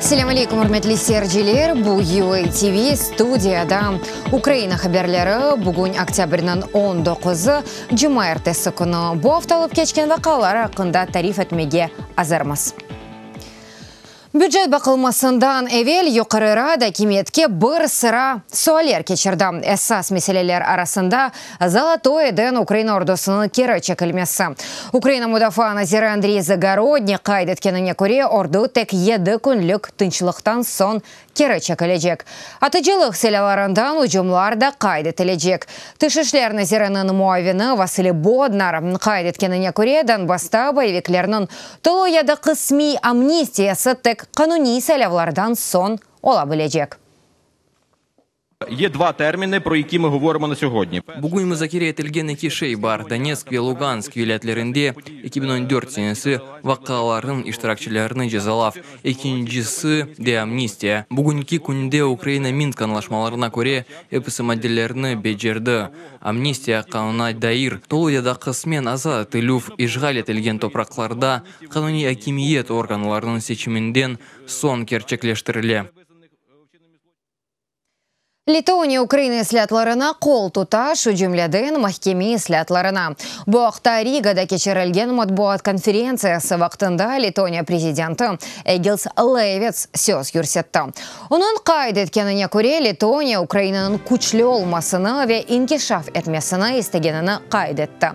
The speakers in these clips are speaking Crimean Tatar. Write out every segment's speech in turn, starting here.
Selâm aleykum, ürmetli seyirciler! Bu UA TV, studiyada Ukraina haberleri. Bugün oktâbrniñ on doquzı, cumaertesi künü. Bu afta olıp keçken vaqialar aqqında tarif etmege azırmız. Bücet baqılmasından evel Yuqarı Rada akimiyetke bir sıra sualler keçirdi. Esas meseleler arasında, Zolotoyeden Ukraina ordusınıñ keri çekilmesi. Ukraina mudafaa naziri Andriy Zagorodniy qayd etkenine köre, ordu tek yedi künlük tınçlıqtan soñ keri çekilecek. Atıcılıq silâlarından ucumlar da qayd etilecek. Tış işler naziriniñ muavini Vasıli Bodnar qayd etkenine köre, Donbassta boyeviklerniñ tolu ya da qısmiy amnistiyası tek qanuniy saylavlardan soñ ola bilecek. Ye dva termini, pro yaki mı govorımo na sögodni. Bugün muzakere etilgen eki şey bar, Donetsk ve Lugansk vilâyetlerinde 2014 senesi vaqialarınıñ iştirakçilerini cezalav, ekincisi de amnistiya. Bugünki künde Ukraina Minsk añlaşmalarına köre episi maddelerni becerdi, amnistiya qanunına dair tolu ya da qısmen azat etilüv, işğal etilgen topraqlarda qanuniy akimiyet organlarınıñ seçiminden soñ kerçekleştirile. Letoniya Ukraina islâatlarına qol tuta, şu cümleden mahkeme islâatlarına. Bu aqta Rigada keçirilgen matbuat konferentsiyası vaqtında Letoniya prezidenti Egils Levits söz yürsetti. Onıñ qayd etkenine köre, Letoniya Ukrainanıñ küçlü olmasını ve inkişaf etmesini istegenini qayd etti.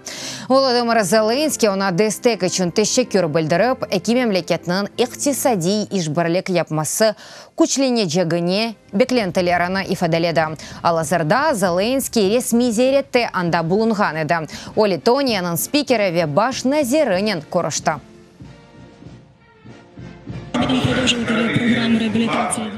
Volodımır Zelenskıy oña destek içün teşekkür bildirip, eki memleketniñ iqtisadiy işbirlik yapması küçlenecegine beklentilerini ifadeledi. Al-azırda Zelenskıy resmiy ziyarette anda bulunğan edi. O, Letoniyanıñ spikeri ve baş nazirinen körüşti.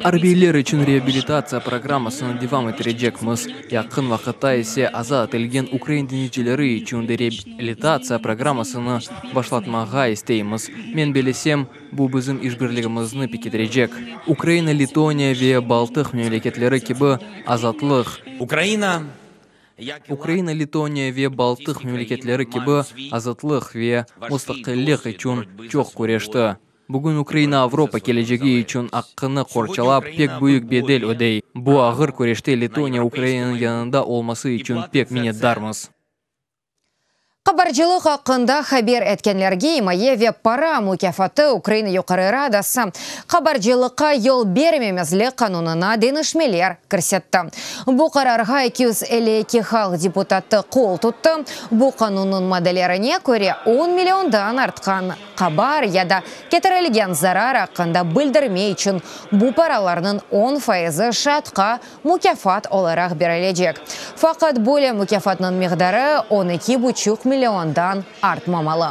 Arbiyler içün reabilitatsiya programmasını devam ettirecekmiz, yaqın vaqıtta ise azat etilgen ukrain deñizcileri içün de reabilitatsiya programmasını başlatmağa isteymiz. Men bellesem, Bu bizim işbirligimizni pekitirecek. Ukraina, Letoniya ve Baltıq memleketleri kibi azatlıq, Ukraina, Ukraina, Letoniya ve Baltıq memleketleri kibi azatlıq ve mustaqillik içün çoq küreşti. Bugün Ukraina Avropa kelecegi içün aqqını qorçalap, pek büyük bedel ödey. Bu ağır küreşte Letoniya Ukrainanıñ yanında olması içün pek minnetdarmız. Qabarcılıq aqqında haber etkenlerge imaye ve para mukâfatı Ukraina Yuqarı Radası Qabarcılıqqa yol bermemezlik qanunına deñişmeler kirsetti. Bu qararğa 252 halq deputatı qol tuttı. Bu qanunnıñ maddelerine köre, on milliondan artqan qabar ya da ketirilgen zarar aqqında bildirme içün bu paralarnıñ on fayızı şaatqa mukâfat olaraq berilecek. Faqat böyle mukâfatnıñ miqdarı on eki buçuq milliondan artmamalı.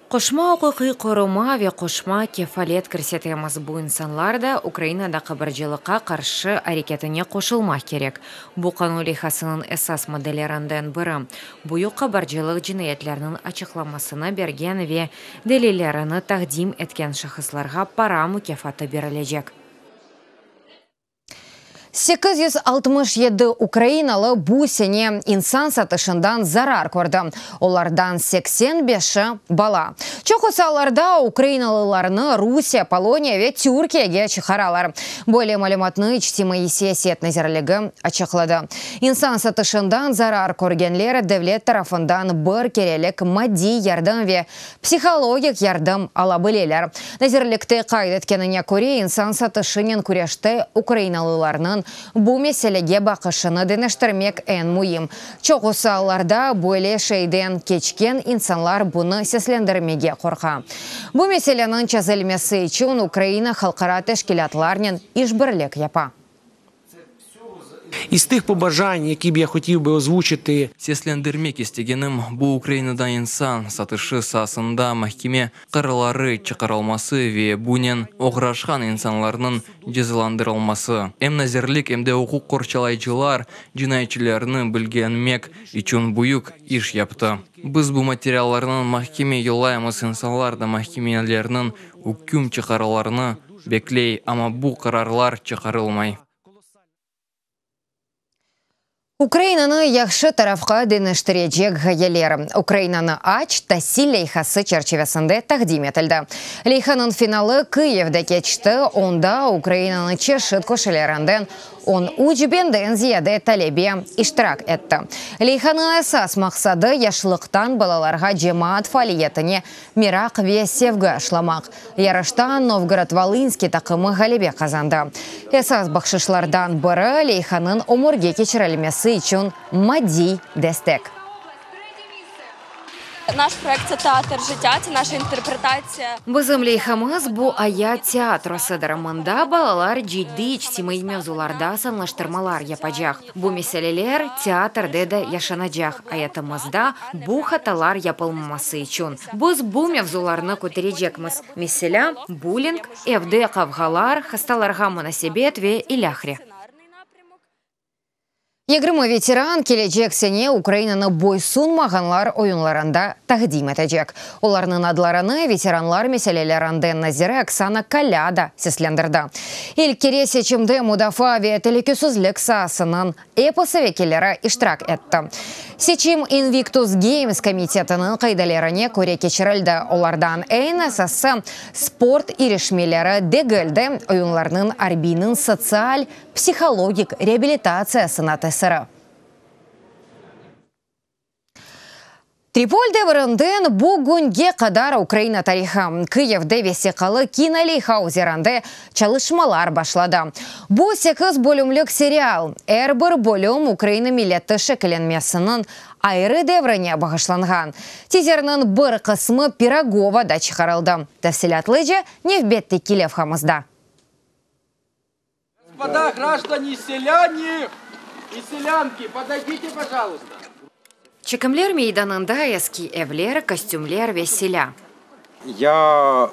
Qoşma uquqiy qoruma ve qoşma kefalet kirsetemiz, bu insanlar da Ukrainada qabarcılıqqa qarşı areketine qoşulmaq kerek. Bu qanun leyhasınıñ esas maddelerinden biri, büyük qabarcılıq cinayetleriniñ açıqlamasını bergen ve Delillerini taqdim etken şahıslarğa para mukâfatı berilecek. 867 ukrainalı bu sene insan satışından zarar kördi, olardan 85-i bala. Çoqusı allarda ukrainalılarnı Rusiye, Poloniya ve Türkiyege çıqaralar. Böyle malümatnı İçtimaiy siyaset nazirligi açıqladı. İnsan satışından zarar körgenler devlet tarafından bir kerelik maddiy yardım ve Psihologik yardım ala bileler. Nazirlikte qayd etkenine köre, insan satışınen küreşte ukrainalılarnıñ bu meselege baqışını deñiştirmek eñ müim. Çoqusı allarda böyle şeyden keçken insanlar bunı seslendirmege qorqa. Bu meseleniñ çezilmesi içün Ukraina halqara teşkilâtlarnen işbirlik yapa. İz tih pobajan, yaki b ya hotiv bi ozvuçiti. Seslendirmek istegenim, bu Ukrainada insan satışı saasında mahkeme qararları çıqarılması ve bunen oğraşqan insanlarnıñ cezalandırılması. Em nazirlik, em de uquq qorçalayıcılar cinayetçilerni bilgilenmek içün büyük iş yaptı. Biz bu materiallarnı mahkeme yollaymız, insanlar da mahkemelerniñ üküm çıqarılarını bekley, amma bu qararlar çıqarılmay. Ukrainanı yahşı tarafqa deñiştirecek ğayeler Ukrainanı aç tasil leyhası çerçivesinde taqdim etildi. Leyhanıñ finalı Kıyivde keçti, onda Ukrainanıñ çeşit köşelerinden on üç biñden ziyade talebe iştirak etti. Leyhanıñ esas maqsadı, yaşlıqtan balalarğa cemaat faaliyetine meraq ve sevgi aşlamaq. Yarışta Novgorod-Volınskiy taqımı ğalebe qazandı. Esas bahşışlardan biri, leyhanıñ ömürge keçirilmesi içün maddiy destek. Naş proyekt це teatr життя, це наша interpretatsiya. Bizim leyhamız, bu ayat teatrosıdır, mında balalar ciddiy içtimaiy mevzularda sanlaştırmalar yapacaq. Bu meseleler teatrde de yaşanacaq, ayatımızda bu hatalar yapılmaması içün. Biz bu mevzularnı köterecekmiz, meselâ, bulling, evde qavğalar, hastalarğa munasebet ve ilâhre. 20 veteran kelecek sene Ukrainanı boysunmağanlar oyunlarında taqdim etecek. Olarnıñ adlarını veteranlar meselelerinden naziri Oksana Kalâda seslendirdi. İlk kere seçimde mudafaa ve telükesizlik saasınıñ episi vekilleri iştirak etti. Seçim Invictus Games komitetiniñ qaidelerine köre keçirildi. Olardan eñ esası, sport irişmeleri degil de, oyunlarnıñ arbiyniñ sotsial, psihologik reabilitatsiyasına tesiri. Tripol devrinden bugünge qadar Ukraina tarihı. Kıyivde vesiqalı kinoleyha üzerinde çalışmalar başladı. Bu sekiz bölümlik serial. Er bir bölüm Ukraina milleti şekillenmesiniñ ayrı devrine bağışlanğan. Tizerniñ bir qısmı Pirogovada çıqarıldı. Tafsilâtlıca nevbetteki levhamızda. Господа граждане, селяне и селянки, подойдите, пожалуйста. Çekimler meydanında eski evler, kostümler ve silâ. Я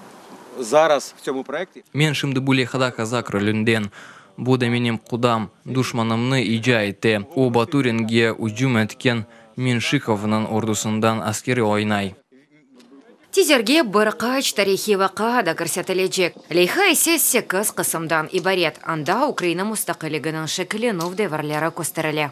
зараз в цьому проекті. Men şimdi bu leyhada kazak rolünden. Bu da menim qudam, duşmanımnı ica ete. O, Baturinge ücüm etken Menşikovnıñ ordusından askeri oynay. Tizerge bir qaç tarihiy vaqia da kirsetilecek. Leyha ise sekiz qısımdan ibaret, anda Ukraina mustaqilliginiñ şekillenüv devirleri kösterile.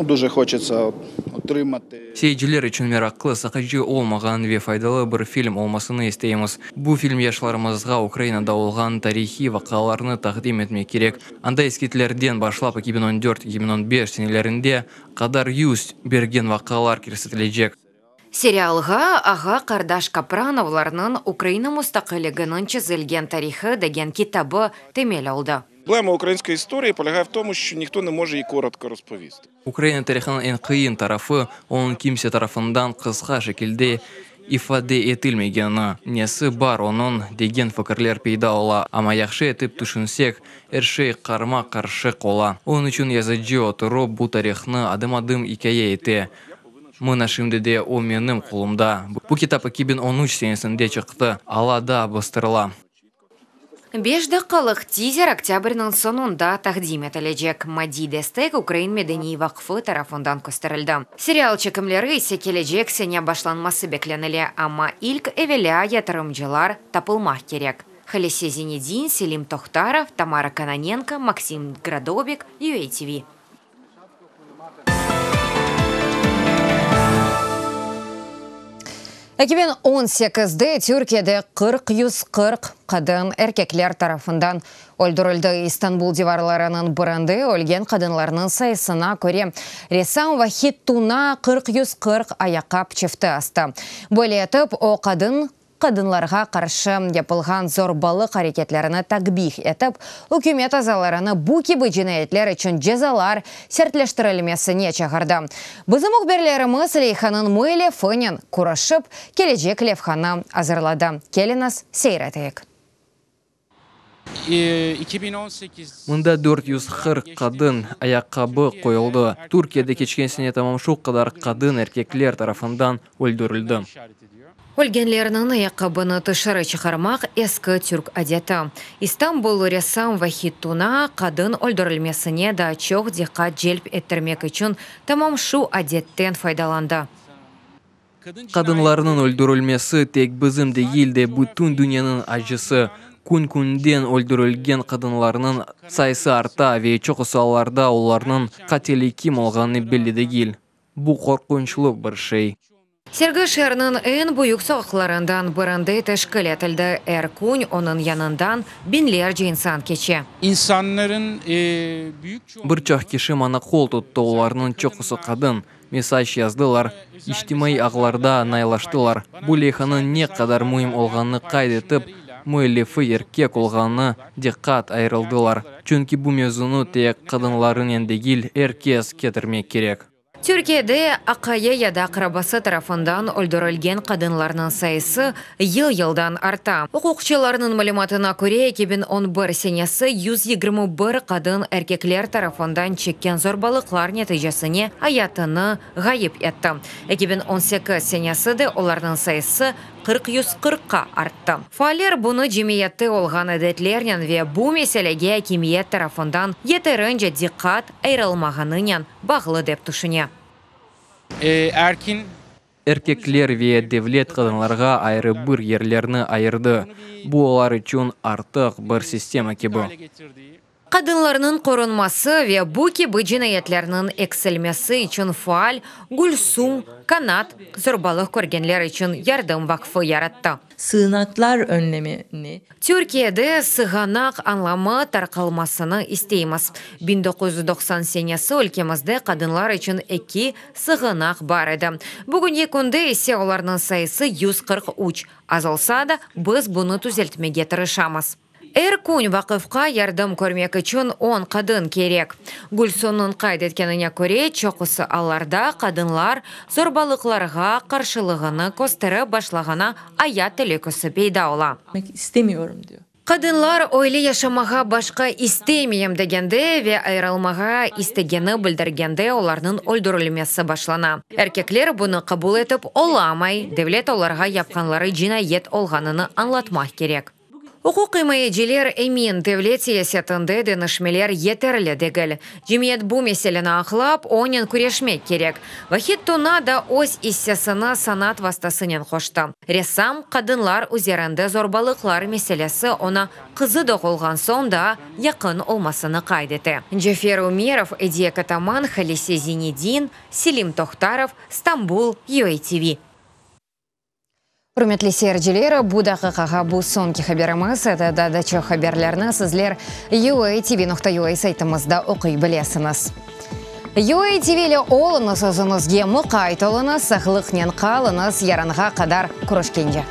Дуже хочеться отримати. Seyirciler içün meraqlı, sıqıcı olmağan ve faydalı bir film olmasını isteymiz. Bu film yaşlarımızğa Ukrainada olğan tarihiy vaqialarnı taqdim etmek kerek. Anda iskitlerden başlap 2014, 2015 senelerinde qadar yüz bergen vaqialar kirsetilecek. Serialğa ağa-qardaş Kapranovlarnıñ Ukraina mustaqilliginiñ çizilgen tarihı degen kitabı temel oldı. Проблема української історії полягає в тому, що ніхто не може її коротко розповісти. Ukraina tarihınıñ eñ qıyın tarafı, onıñ kimse tarafından qısqa şekilde ifade etilmegeni. Nesi bar onıñ, degen fikirler peyda ola, amma yahşı etip tüşünsek, er şey qarma-qarışıq ola. Onıñ içün yazıcı oturıp, bu tarihnı adım-adım ikâye ete. Mına şimdi de o menim qolumda. Bu kitap 2013 senesinde çıqtı, alâ daa bastırıla. Beş daqqalıq tizer oktâbrniñ soñunda taqdim etilecek. Maddiy destek Ukrain medeniy vaqfı tarafından kösterildi. Serial çekimleri ise kelecek sene başlanması beklenile, amma ilk evelâ yatırımcılar tapılmaq kerek. Halise Zinedin, Selim Tohtarov, Tamara Kononenko, Maksim Gradobik, UATV. 2018de Türkiyede 40 140 qadın erkekler tarafından öldürildi. İstanbul divarlarınıñ birinde ölgen qadınlarnıñ sayısına köre ressam Vahit Tuna 40 140 ayaqqap çifti astı. Böyle etip o qadın qadınlarğa qarşı yapılğan zorbalıq areketlerini takbih etip, ükümet azalarını bu kibi cinayetler içün cezalar sertleştirilmesine çağırdı. Bizim mühbirlerimiz leyhanıñ müellifinen körüşip, kelecek levhanı azırladı. Keliñiz seyir eteyik. 2018 Mında 440 qadın ayaqqabı qoyuldı. Türkiyede keçken sene tamam şu qadar qadın erkekler tarafından öldürildi. Ölgenlerniñ ayaqqabını tışarı çıqarmaq eski türk adeti. İstanbullı ressam Vahit Tuna qadın öldürilmesine daa çoq diqqat celp ettirmek içün tamam şu adetten faydalandı. Qadınlarnıñ öldürilmesi tek bizim degil de, bütün dünyanıñ acısı. Kün-künden öldürilgen qadınlarnıñ sayısı arta ve çoqusı allarda olarnıñ qatili kim olğanı belli degil. Bu qorqunçlı bir şey. Sergi şeerniñ eñ büyük soqaqlarından birinde teşkil etildi. Er kün onıñ yanından biñlerce insan keçe. İnsanların büyük çoğunluğu. Bir çoq kişi maña qol tuttı, olarnıñ çoqusı qadın. Mesaj yazdılar, içtimaiy ağlarda naylaştılar. Bu leyhanıñ ne qadar müim olğanını qayd etip, müellifi erkek olğanına diqqat ayırıldılar. Çünki bu mevzunı tek qadınlarınen degil, er kes ketirmek kerek. Türkiyede aqayı ya da aqrabası tarafından öldürilgen qadınlarnıñ sayısı yıl-yıldan arta. Uquqçılarnıñ malümatına köre, 2011 senesi 121 qadın erkekler tarafından çekken zorbalıqlar neticesine ayatını ğayıp etti. 2018 senesi de olarnıñ sayısı 40 140-qa arttı. Faaller bunı cemiyette olğan adetlernen ve bu meselege akimiyet tarafından yeterince diqqat ayırılmağanınen bağlı dep tüşüne. Erkin. Erkekler ve devlet qadınlarğa ayrı bir yerlerni ayırdı, bu olar içün artıq bir sistema kibi. Qadınlarnıñ qorunması ve bu kibi cinayetlerniñ eksilmesi içün faal Gülsum Kanat Zorbalıq körgenler içün yardım vaqfı yarattı. Sığınaklar önlemini. Türkiyede sığanaq añlamı tarqalmasını isteymiz. 1990 senesi ülkemizde qadınlar içün eki sığınaq bar edi. Bugünki künde ise olarnıñ sayısı 143. Az olsa da, biz bunı tüzeltmege tırışamız. Er kün vaqıfqa yardım körmek içün on qadın kerek. Gülsumnıñ qayd etkenine köre, çoqusı allarda qadınlar zorbalıqlarğa qarşılığını kösterip başlağana ayat telükesi peyda ola. İstemiyorum diyor. Qadınlar öyle yaşamağa başqa istemeyim degende ve ayırılmağa istegeni bildirgende olarnıñ öldürilmesi başlana. Erkekler bunı qabul etip olamay, devlet olarğa yapqanları cinayet olğanını añlatmaq kerek. Uquqimayeciler emin, devlet siyasetinde deñişmeler yeterli degil. Cemiyet bu meseleni aqlap, onen küreşmek kerek. Vahit Tuna da öz issesini sanat vastasınen qoştı. Ressam, qadınlar üzerinde zorbalıqlar meselesi oña qızı doğulğan soñ daa yaqın olmasını qayd ete. Cafer Ümerov, Ediye Kataman, Halise Zinedin, Selim Tohtarov, Stambul, UATV. Ürmetli seyirciler, bu daqiqağa bu soñki haberimiz edi. Daa da çoq haberlerni sizler uatv.ua saytımızda oquy bilesiñiz. UATV ile oluñız, özüñizge muqayt oluñız, sağlıqnen qalıñız, yarınğa qadar körüşkence.